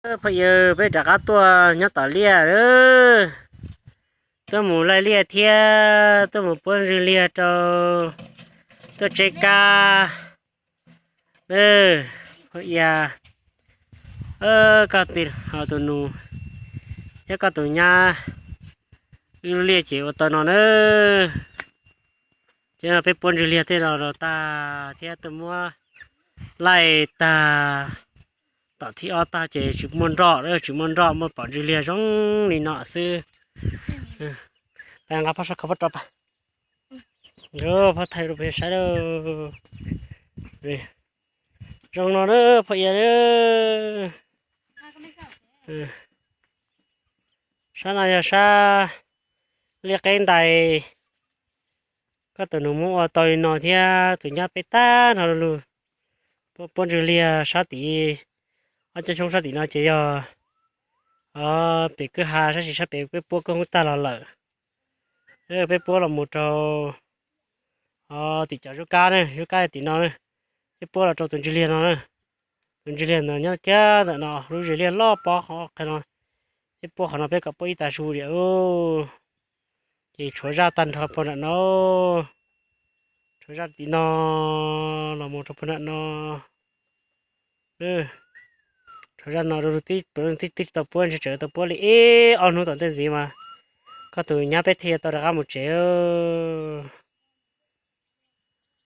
Phooj ywg, peb rov qab tuaj nyob tom liaj lawm. Tuaj mus laij liaj thiab tuaj mus puab ntswg liag rau, tuaj tseb kab. Phooj ywg, koj tus nus thiab koj tus nyab, wb lub liaj ces ua tau no na. Ces no peb puab ntswg liag tej no los tag thiab tuaj muab laij tag, tom thib ob tag ces tsis muaj nroj, tsis muaj nroj, muaj pom ntswg liag zoo li no xwb. Nqa phab sab khov pob rau pab, phab thaij rau peb saib lauj. Zoo no na phooj ywg. Sab no yog sab liaj qeb ntais. Koj tus nus muab ua tau li no thiab tus nyab peb tag no lug. Puab ntswg liag sab tid, ob cov xyoob sab tim no ces yog pem kwj ha, sab sim sab pem peb puab koob tag los lawm. Peb puab los mus rau tim cov zub kab ne, zub kab tim no, peb puab los rau tus ntswg liag no na. Tus ntswg liag ntawd nyob kiag ntawm no, lub zes liaj loj pob qhov qhia no. Peb puab qhov no peb kom puab ib tag su diam. Ces tshuav zaj tag nrho puag nram no, tshuav zaj tim no los mus rau puag nram no. Tshuav zaj no, twb tsis tau puab, ntshe tseem tau puab li ib ob hnub tom ntej ntxiv mas koj tus nyab peb thiaj tau rov qab mus tsev.